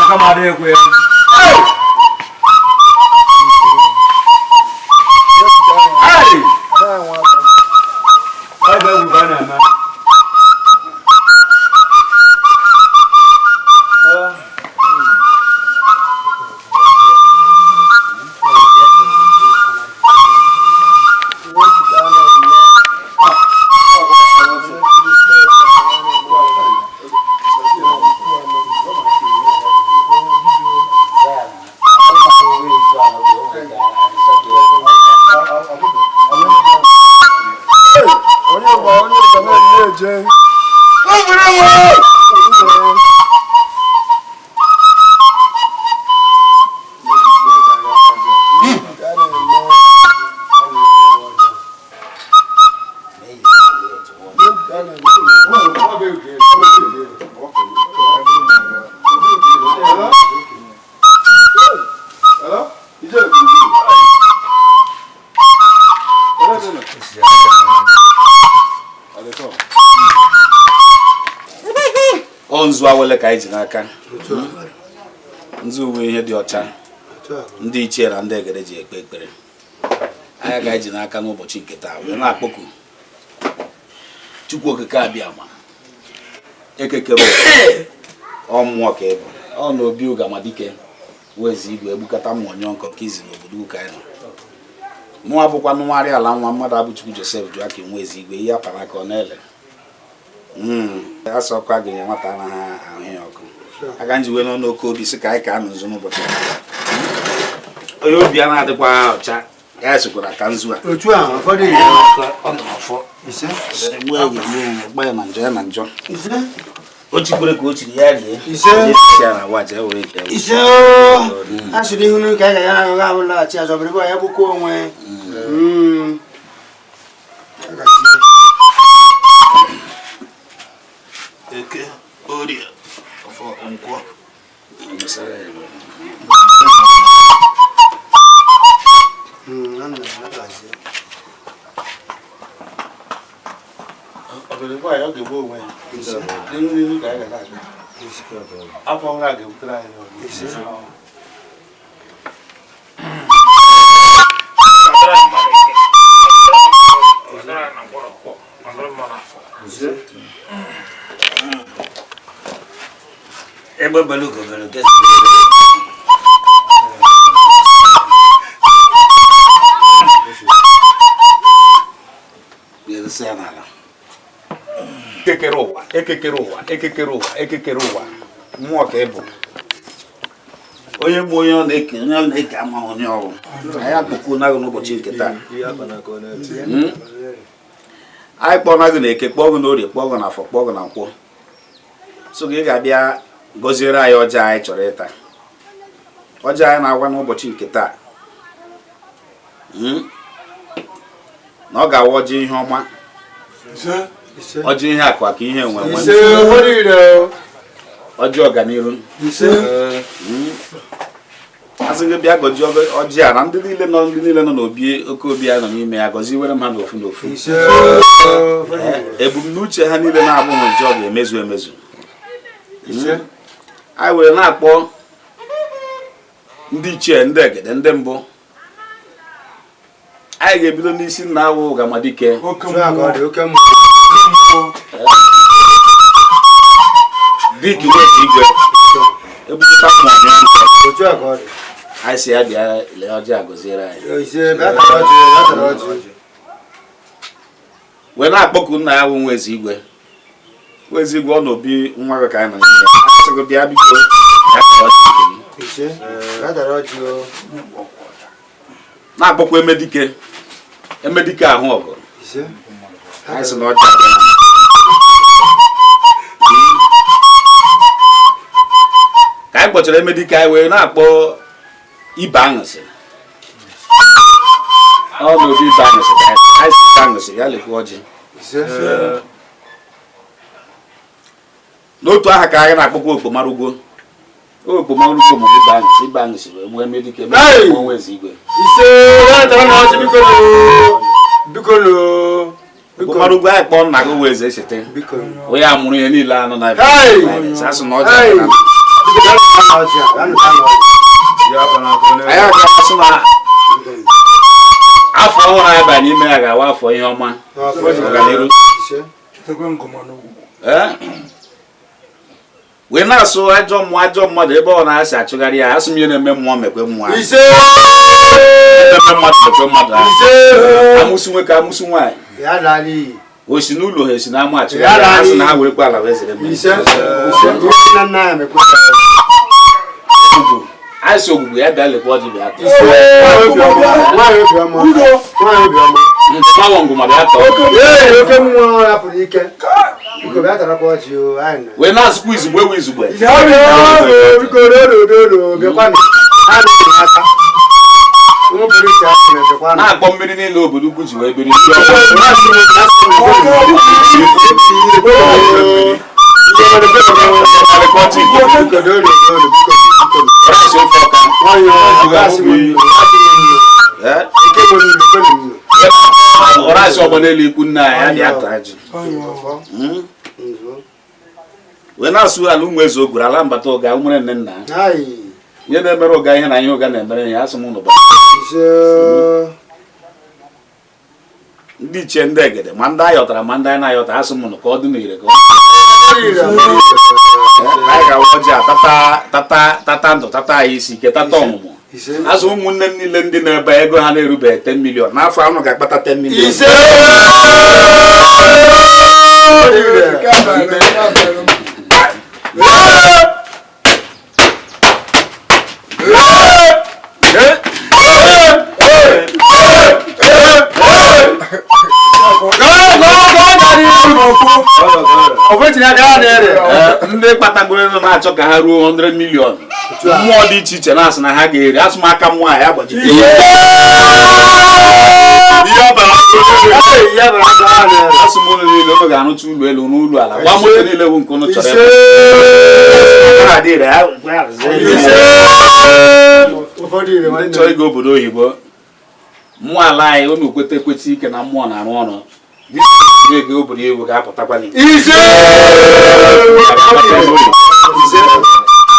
Aka m adịghị ekwe. Ebe egwu ka a na-eme. Ọ nzu awele ka anyị ji n'aka. Nzu uwe ihe dị ọcha ndị ichie na ndị egede ji ekpe ekpere anya ka anyị ji n'aka n'ụbọchị nke taa wee na-akpọku Chukwu Okike Abịama ekekere ọ mmụọ ka ị bụ ọ na obi Ụgamadike wezi igwe egbukata mmụọ nyụọ nkọ nke izi n'obodo ụka anyị nọ. Mụ abụkwa nụnwarị ala nwa mmadụ abụchukwu Joseph Jụaka nwe ezi igwe ihe apara aka ọ na-ele asọkwa gị nye nwata anaghị ahụ ya ọkụ aka nji wee nọ n'oke obi sị ka anyị ka anụ nzu n'ụbọchị onye obi ya na-adịkwa ọcha ya sokwara ka nzu a otu a ụfọdụ ọ nọrọ gba ya na njọ ya na njọ o chikwere ka o chiri ya rie Ise. ya na awa were nke ya. Ise a sịrị ihu n'ụka anyị ga-ya na ahụ laghachi azụ ọbụrụ ya gbukwa onwe. Eke, Orie, Afọ, Nkwọ. Ọ ga-egbu onwe ya. N'ihu n'ihu ka anyị ga na-abịa. Afọ ọhụrụ a ga-ebutere anyị ọgụ. Egbe belu ugo belu nke ga-edosa ya n'ala. Ekekere ụwa, ekekere ụwa, ekekere ụwa, ekekere ụwa, mmụọ ka ị bụ. Onye bụ onye ọ na-eke, onye ọ na-eke amaghị onye ọ bụ. Anyị akpọkuo na gị n'ụbọchị nke taa. Anyị kpọọ na gị na eke, kpọọ gị n'orie, kpọọ gị n'afọ, kpọọ gị na nkwọ. So gị ga-abịa gọziere anyị ọjị anyị chọrọ ịta. Ọjị anyị na-agwa n'ụbọchị nke taa. Na ọ ga-awa ọjị ihe ọma. Ọjị ihe akụ akụ ihe enwe enwe. Ọjị ọganiru. Asị gị bịa gọzie ọjị a na ndị niile nọ n'obi oke obi a nọ n'ime ya gọziwere m ha n'ofu n'ofu. Ebumnuche ha niile na-abụghị njọ ga-emezu emezu. Anyị were na-akpọ ndị ichie ndị egede ndị mbụ. Anyị ga-ebido n'isi nna awụ Ụgamadike. Dike Nwezi Igwe egbukọta mmụọ nyụọ nkọ. Anyị si ya bịa lee ọjị a gọziere anyị. Wee na-akpọku nna ya wụ Nwezi Igwe. Nwezi Igwe ọ n'obi nwa gị ka anyị nọ n'ime. Anyị sị gị bịa biko ya ka ọjị nke gị. Na-akpọkwa Emedike. Emedike ahụ ọgụ. Anyị sị na ọjị abịa. Ka anyị kpọchara Emedike anyị wee na-akpọ Ibe Aṅụsị. Ọ n'obi Ibe Aṅụsị ka anyị sị Ibe Aṅụsị ya lekwa ọjị. N'otu aha ka anyị na-akpọkwa Okpomarugwo. Okpomarugwo ma Ibe Aṅụsị, Ibe Aṅụsị wee nwee Emedike mee Nwezi Igwe. Ise ya tara na ọjị biko. Ụkwara ugwu anyị kpọọ nna gị wee eze echete. Onye a mụrụ ihe niile anụ na asụ na ọjị. Anyị aga-asụ na afọ ọhụrụ anyị banye n'ime ya ga-awa afọ ihe ọma ọganiru. Wee na-asụ ajọ mmụọ ajọ mmadụ ebe ọ na-asị achụgharị ya asụ m ihe na-eme mmụọ mekwe mmụọ eme mmadụ mekwe mmadụ ahụ amụsụ nwoke amụsụ nwaanyị osi n'ụlọ ha esi na ama achụgharị ya asụ na ha werekwa ala wee zere mmiri asị ogbugbu ya bịa lekwa ọjị bịa tọọ ngụma bịa tọọ wee na-asụkwa izugbe ewu izugbe na-akpọ mmiri niile obodo ukwu ji wee biri ọrasị ọgbọ n'elu ikwu nna anyị ya bịa taa ji wee na-asụ ala ụmụ eze ogwuru ala mbata ụga nwere nne nna ihe na-emere ụga ihe na ihe ụga na-emere ihe asụ m ụnụ ndị ichie ndị egede ma ndị ayọtara ma ndị anyị na-ayọta asụ m ụnụ ka ọ dị n'ire ka anyị ga-awa ọjị a tata tata ndụ tata anyị isi ike tata ọmụmụ azụ ụmụnne m niile ndị na-ebe ego ha na-erubeghị 10 million n'afọ ahụ ga-akpata 10 million. Ndị kpatagoro ego na-achọ ka ha ruo 100 million mmụọ dị iche iche na-asị na ha ga-eri asụmaka mmụọ a ya gbajite asụ m ụlọ niile ụnụ ga-arụcha ụlọ elu n'ụlọ ala gwa moto niile bụ nke ụnụ chọrọ ndị chọrọ ịga obodo oyibo mmụọ ala anyị ụnụ kweta ekweta ike na mmụọ na-arụ ọrụ ego obodo ewu ga-apụtakwa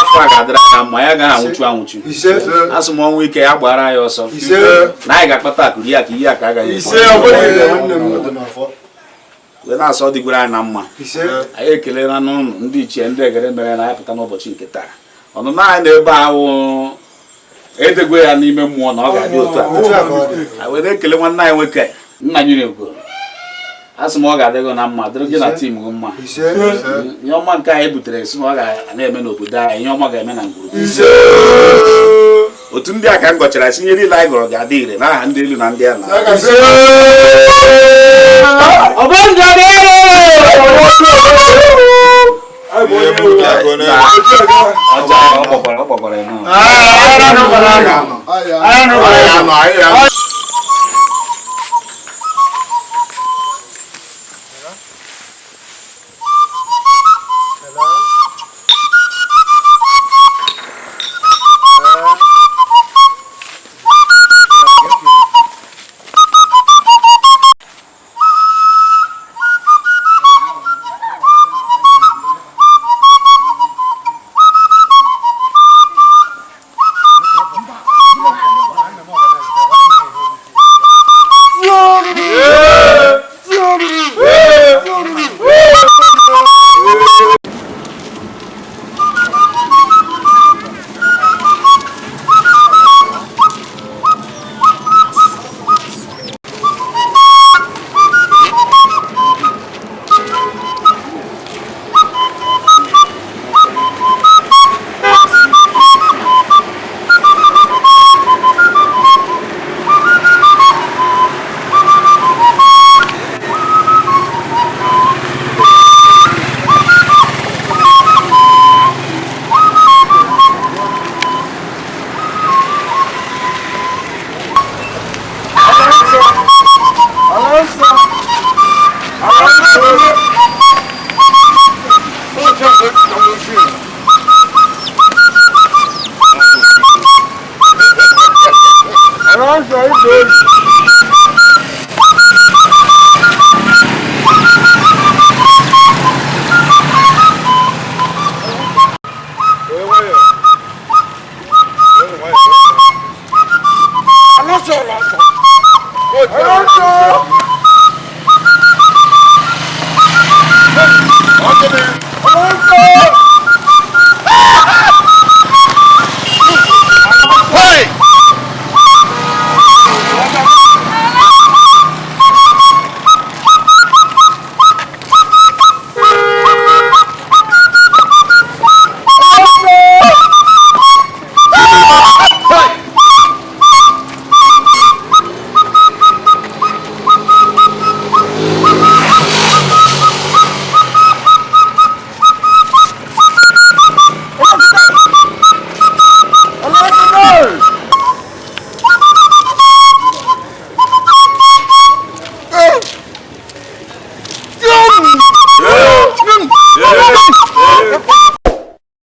afọ a ga-adịrị na mma ya agaghị anwụchu anwụchu asụ m ọnwụ ike ya gbara ya ọsọ na anyị ga-akpata akụ rie akụ ihe aka agaghị wee na-asọ dịgwere anyị na mma anyị ekelela n'ụnụ ndị ichie ndị egere mere na anyị pụta n'ụbọchị nke taa ọnụnụ anyị na-ebe ahụ edegwe ya n'ime mmụọ na ọ ga-adị otu a wee na-ekele nwanne anyị nwoke nna nyere ugo asị m ọ ga-adị gị na mma dịrị gị na tim gị mma ihe ọma nke anyị butere si na ọ ga na-eme n'obodo anyị ihe ọma ga-eme na ngwuru otu ndị a ka m gọchara si ihe niile anyị gọrọ ga-adị ire n'aha ndị elu na ndị ala Ọsọ!